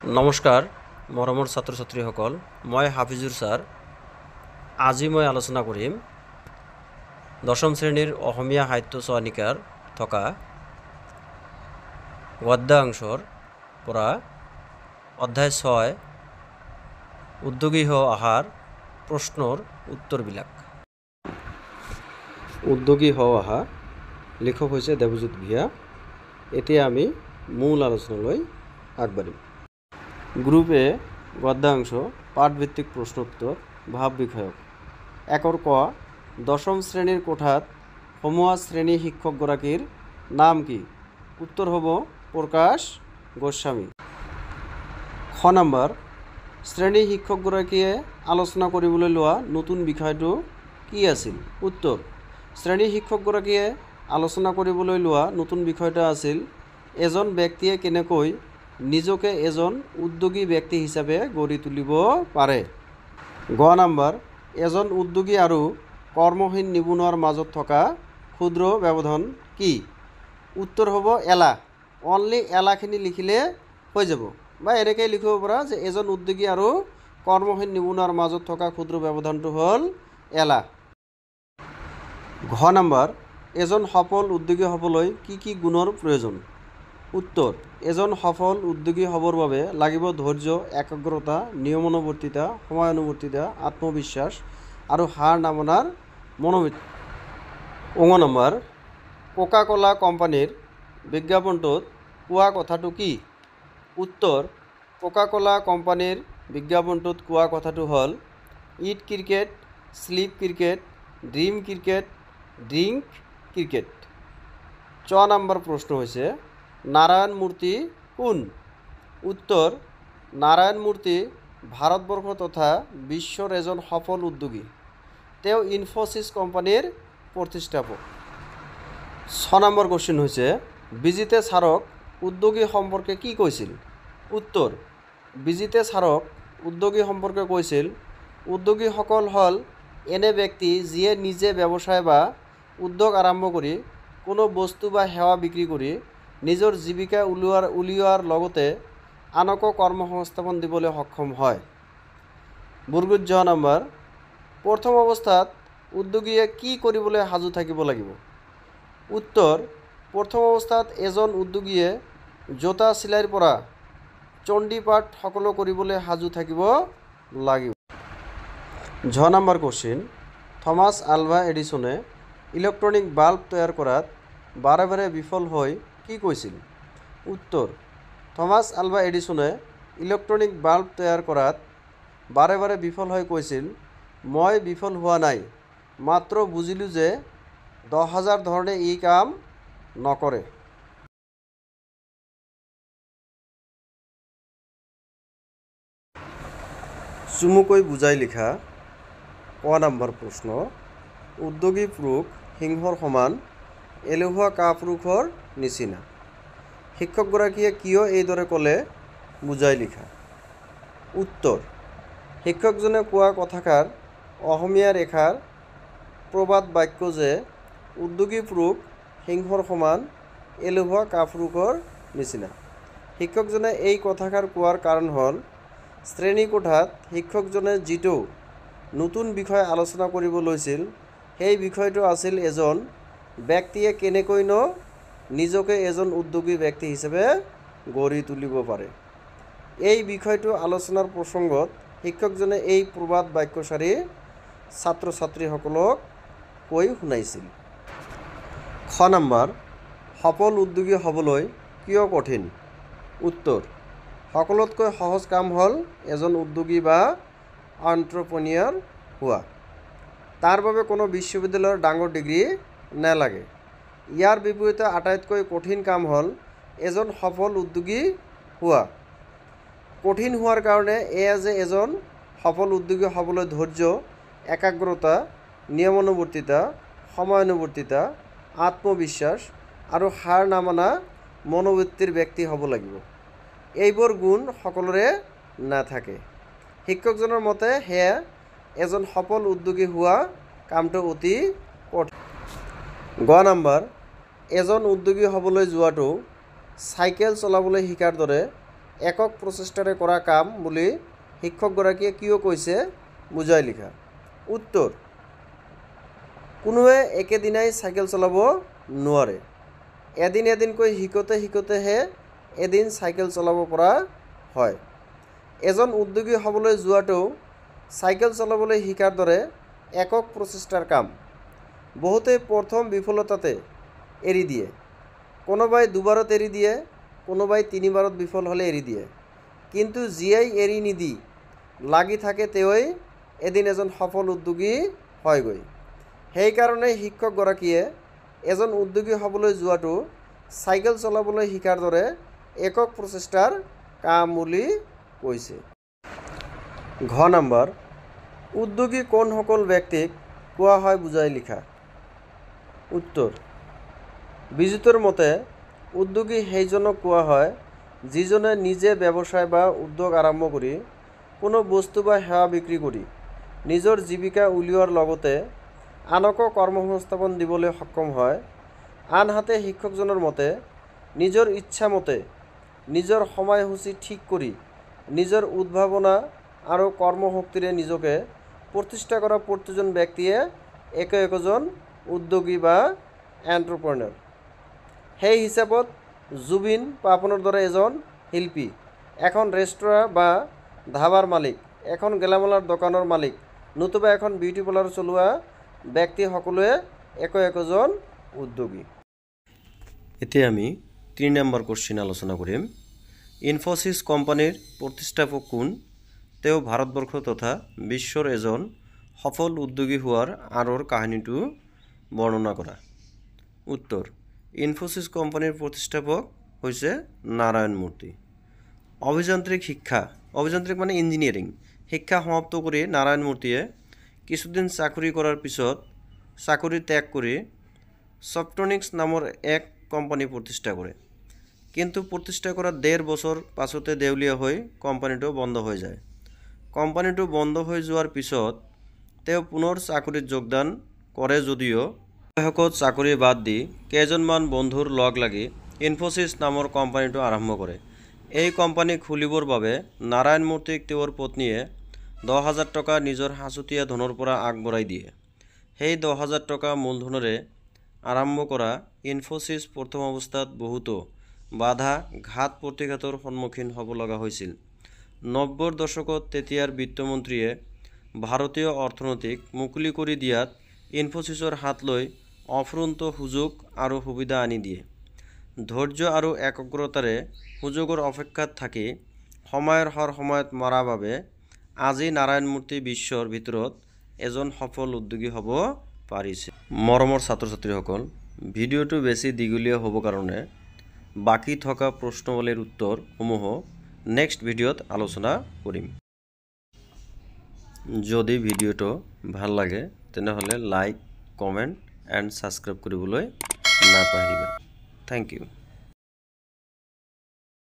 নমস্কাৰ মৰমৰ ছাত্ৰ ছাত্ৰীসকল, মই হাফিজুৰ ছাৰ। আজি মই আলোচনা কৰিম দশম শ্ৰেণীৰ অসমীয়া সাহিত্য চয়নিকাৰ থকা গদ্যাংশৰ পৰা অধ্যায় 6 উদ্যোগী হওঁ আহাৰ প্ৰশ্নৰ উত্তৰবিলাক। উদ্যোগী হওঁ আহা লিখক হৈছে দেৱজিৎ ভূঞা। এতিয়া আমি মূল আলোচনালৈ আগবাঢ়িম। গ্ৰুপ এ গদ্যাংশ পাঠভিত্তিক প্ৰশ্নোত্তৰ ভাৱ বিষয়ক। একৰ ক, দশম শ্ৰেণীৰ কোঠাত সোমোৱা শ্ৰেণী শিক্ষকগৰাকীৰ নাম কি? উত্তৰ হ'ব প্ৰকাশ গোস্বামী। খ নম্বৰ, শ্ৰেণী শিক্ষকগৰাকীয়ে আলোচনা কৰিবলৈ লোৱা নতুন বিষয়টো কি আছিল? উত্তৰ, শ্ৰেণী শিক্ষকগৰাকীয়ে আলোচনা কৰিবলৈ লোৱা নতুন বিষয়টো আছিল এজন ব্যক্তিয়ে কেনেকৈ নিজকে এজন উদ্যোগী ব্যক্তি হিচাপে গঢ়ি তুলিব পাৰে। গ নম্বৰ, এজন উদ্যোগী আৰু কৰ্মহীন নিবনুৱাৰ মাজত থকা ক্ষুদ্ৰ ব্যৱধান কি? উত্তৰ হ'ব এলাহ। অনলি এলাহখিনি লিখিলে হৈ যাব, বা এনেকৈ লিখিব পাৰা যে এজন উদ্যোগী আৰু কৰ্মহীন নিবনুৱাৰ মাজত থকা ক্ষুদ্ৰ ব্যৱধানটো হ'ল এলাহ। ঘ নম্বৰ, এজন সফল উদ্যোগী হ'বলৈ কি কি গুণৰ প্ৰয়োজন? উত্তৰ, এজন সফল উদ্যোগী হ'বৰ বাবে লাগিব ধৈৰ্য, একাগ্ৰতা, নিয়মানুৱৰ্তিতা, সময়ানুৱৰ্তিতা, আত্মবিশ্বাস আৰু হাৰ নামনাৰ মনোবৃত্তি। ঙ নম্বৰ, কোকা ক'লা কোম্পানীৰ বিজ্ঞাপনটোত কোৱা কথাটো কি? উত্তৰ, কোকা ক'লা কোম্পানীৰ বিজ্ঞাপনটোত কোৱা কথাটো হ'ল eat cricket, sleep cricket, dream cricket, drink cricket. চ নম্বৰ প্ৰশ্ন হৈছে নাৰায়ণ মূৰ্তি কোন? উত্তৰ, নাৰায়ণ মূৰ্তি ভাৰতবৰ্ষ তথা বিশ্বৰ এজন সফল উদ্যোগী। তেওঁ ইনফ'ছিছ কোম্পানীৰ প্ৰতিষ্ঠাপক। ছ নম্বৰ কুৱেশ্যন হৈছে বিজিতে ছাৰক উদ্যোগী সম্পৰ্কে কি কৈছিল? উত্তৰ, বিজিতে ছাৰক উদ্যোগী সম্পৰ্কে কৈছিল উদ্যোগীসকল হ'ল এনে ব্যক্তি যিয়ে নিজে ব্যৱসায় বা উদ্যোগ আৰম্ভ কৰি কোনো বস্তু বা সেৱা বিক্ৰী কৰি নিজৰ জীৱিকা উলিওৱাৰ লগতে আনকো কৰ্মসংস্থাপন দিবলৈ সক্ষম হয়। বৰ্গীয় ঝ নম্বৰ, প্ৰথম অৱস্থাত উদ্যোগীয়ে কি কৰিবলৈ সাজু থাকিব লাগিব? উত্তৰ, প্ৰথম অৱস্থাত এজন উদ্যোগীয়ে জোতা চিলাইৰ পৰা চণ্ডীপাঠ সকলো কৰিবলৈ সাজু থাকিব লাগিব। ঝ নম্বৰ কুৱেশ্যন, থমাছ আলভা এডিছনে ইলেক্ট্ৰনিক বাল্ব তৈয়াৰ কৰাত বাৰে বাৰে বিফল হৈ কি কৈছিল? উত্তৰ, থমাছ আলভা এডিছনে ইলেক্ট্ৰনিক বাল্ব তৈয়াৰ কৰাত বাৰে বাৰে বিফল হৈ কৈছিল, মই বিফল হোৱা নাই, মাত্ৰ বুজিলোঁ যে 10,000 ধৰণে ই কাম নকৰে। চমুকৈ বুজাই লিখা। ক নম্বৰ প্ৰশ্ন, উদ্যোগী পুৰুষ সিংহৰ সমান, এলেহুৱা কাপুৰুষৰ নিচিনা। শিক্ষকগৰাকীয়ে কিয় এইদৰে ক'লে বুজাই লিখা। উত্তৰ, শিক্ষকজনে কোৱা কথাষাৰ অসমীয়াৰ এষাৰ প্ৰবাদ বাক্য যে উদ্যোগী পুৰুষ সিংহৰ সমান, এলেহুৱা কাপুৰুষৰ নিচিনা। শিক্ষকজনে এই কথাষাৰ কোৱাৰ কাৰণ হ'ল শ্ৰেণীকোঠাত শিক্ষকজনে যিটো নতুন বিষয় আলোচনা কৰিব লৈছিল সেই বিষয়টো আছিল এজন ব্যক্তিয়ে কেনেকৈনো নিজকে এজন উদ্যোগী ব্যক্তি হিচাপে গঢ়ি তুলিব পাৰে। এই বিষয়টো আলোচনাৰ প্ৰসংগত শিক্ষকজনে এই প্ৰবাদ বাক্যশাৰী ছাত্ৰ ছাত্ৰীসকলক কৈ শুনাইছিল। খ নম্বৰ, সফল উদ্যোগী হ'বলৈ কিয় কঠিন? উত্তৰ, সকলোতকৈ সহজ কাম হ'ল এজন উদ্যোগী বা অন্ট্ৰপ্ৰেনিয়ৰ হোৱা। তাৰ বাবে কোনো বিশ্ববিদ্যালয়ৰ ডাঙৰ ডিগ্ৰী নালাগে। ইয়াৰ বিপৰীতে আটাইতকৈ কঠিন কাম হ'ল এজন সফল উদ্যোগী হোৱা। কঠিন হোৱাৰ কাৰণে এয়া যে এজন সফল উদ্যোগী হ'বলৈ ধৈৰ্য, একাগ্ৰতা, নিয়মানুৱৰ্তিতা, সময়ানুৱৰ্তিতা, আত্মবিশ্বাস আৰু হাৰ নামানা মনোবৃত্তিৰ ব্যক্তি হ'ব লাগিব। এইবোৰ গুণ সকলোৰে নাথাকে। শিক্ষকজনৰ মতে সেয়া এজন সফল উদ্যোগী হোৱা কামটো অতি কঠিন। গ নম্বৰ, এজন উদ্যোগী হ'বলৈ যোৱাটো চাইকেল চলাবলৈ শিকাৰ দৰে একক প্ৰচেষ্টাৰে কৰা কাম বুলি শিক্ষকগৰাকীয়ে কিয় কৈছে বুজাই লিখা। উত্তৰ, কোনোৱে একেদিনাই চাইকেল চলাব নোৱাৰে। এদিন এদিনকৈ শিকোতে শিকোতেহে এদিন চাইকেল চলাব পৰা হয়। এজন উদ্যোগী হ'বলৈ যোৱাটো চাইকেল চলাবলৈ শিকাৰ দৰে একক প্ৰচেষ্টাৰ কাম। বহুতে প্ৰথম বিফলতাতে এৰি দিয়ে, কোনোবাই দুবাৰত এৰি দিয়ে, কোনোবাই তিনিবাৰত বিফল হ'লে এৰি দিয়ে। কিন্তু যিয়েই এৰি নিদি লাগি থাকে তেওঁই এদিন এজন সফল উদ্যোগী হয়গৈ। সেইকাৰণে শিক্ষকগৰাকীয়ে এজন উদ্যোগী হ'বলৈ যোৱাটো চাইকেল চলাবলৈ শিকাৰ দৰে একক প্ৰচেষ্টাৰ কাম বুলি কৈছে। ঘ নম্বৰ, উদ্যোগী কোনসকল ব্যক্তিক কোৱা হয় বুজাই লিখা। উত্তৰ, বিজুতৰ মতে উদ্যোগী সেইজনক কোৱা হয় যিজনে নিজে ব্যৱসায় বা উদ্যোগ আৰম্ভ কৰি কোনো বস্তু বা সেৱা বিক্ৰী কৰি নিজৰ জীৱিকা উলিওৱাৰ লগতে আনকো কৰ্মসংস্থাপন দিবলৈ সক্ষম হয়। আনহাতে শিক্ষকজনৰ মতে নিজৰ ইচ্ছামতে নিজৰ সময়সূচী ঠিক কৰি নিজৰ উদ্ভাৱনা আৰু কৰ্মশক্তিৰে নিজকে প্ৰতিষ্ঠা কৰা প্ৰতিজন ব্যক্তিয়ে একো একোজন উদ্যোগী বা এণ্টাৰপ্ৰেনাৰ। সেই হিচাপত জুবিন পাপনৰ দৰে এজন শিল্পী, এখন ৰেস্তোৰাঁ বা ধাবাৰ মালিক, এখন গেলামালৰ দোকানৰ মালিক, নতুবা এখন বিউটি পাৰ্লাৰ চলোৱা ব্যক্তি সকলোৱে একো একোজন উদ্যোগী। এতিয়া আমি 3 নম্বৰ কোশ্চিন আলোচনা কৰিম। ইনফোসিস কোম্পানীৰ প্ৰতিষ্ঠাপক কোন? তেওঁ ভাৰতবৰ্ষ তথা বিশ্বৰ এজন সফল উদ্যোগী হোৱাৰ আঁৰৰ কাহিনীটো বৰ্ণনা কৰা। উত্তৰ, ইনফোসিস কোম্পানীৰ প্ৰতিষ্ঠাপক হৈছে নাৰায়ণ মূৰ্তি। অভিযান্ত্ৰিক শিক্ষা, অভিযান্ত্ৰিক মানে ইঞ্জিনিয়াৰিং শিক্ষা সমাপ্ত কৰি নাৰায়ণ মূৰ্তিয়ে কিছুদিন চাকৰি কৰাৰ পিছত চাকৰি ত্যাগ কৰি ছফ্টনিক্স নামৰ এক কোম্পানী প্ৰতিষ্ঠা কৰে। কিন্তু প্ৰতিষ্ঠা কৰাৰ 1.5 বছৰ পাছতে দেউলীয়া হৈ কোম্পানীটো বন্ধ হৈ যায়। কোম্পানীটো বন্ধ হৈ যোৱাৰ পিছত তেওঁ পুনৰ চাকৰিত যোগদান কৰে যদিও শেষত চাকৰি বাদ দি কেইজনমান বন্ধুৰ লগ লাগি ইনফোসিস নামৰ কোম্পানীটো আৰম্ভ কৰে। এই কোম্পানী খুলিবৰ বাবে নাৰায়ণ মূৰ্তিক তেওঁৰ পত্নীয়ে 10,000 টকা নিজৰ সাঁচতীয়া ধনৰ পৰা আগবঢ়াই দিয়ে। সেই 10,000 টকা মূলধনেৰে আৰম্ভ কৰা ইনফোসিস প্ৰথম অৱস্থাত বহুতো বাধা ঘাত প্ৰতিঘাতৰ সন্মুখীন হ'ব লগা হৈছিল। 90ৰ দশকত তেতিয়াৰ বিত্তমন্ত্ৰীয়ে ভাৰতীয় অৰ্থনীতিক মুকলি কৰি দিয়াত ইনফোসিসৰ হাত লৈ অফুৰন্ত সুযোগ আৰু সুবিধা আনি দিয়ে। ধৈৰ্য আৰু একাগ্ৰতাৰে সুযোগৰ অপেক্ষাত থাকি সময়ৰ হৰ সময়ত মৰা বাবে আজি নাৰায়ণ মূৰ্তি বিশ্বৰ ভিতৰত এজন সফল উদ্যোগী হ'ব পাৰিছে। মৰমৰ ছাত্ৰ ছাত্ৰীসকল, ভিডিঅ'টো বেছি দীঘলীয়া হ'ব কাৰণে বাকী থকা প্ৰশ্নাৱলীৰ উত্তৰসমূহ নেক্সট ভিডিঅ'ত আলোচনা কৰিম। যদি ভিডিঅ'টো ভাল লাগে তেনেহ'লে লাইক, কমেণ্ট এণ্ড ছাবস্ক্ৰাইব কৰিবলৈ নাপাহৰিবা। Thank you.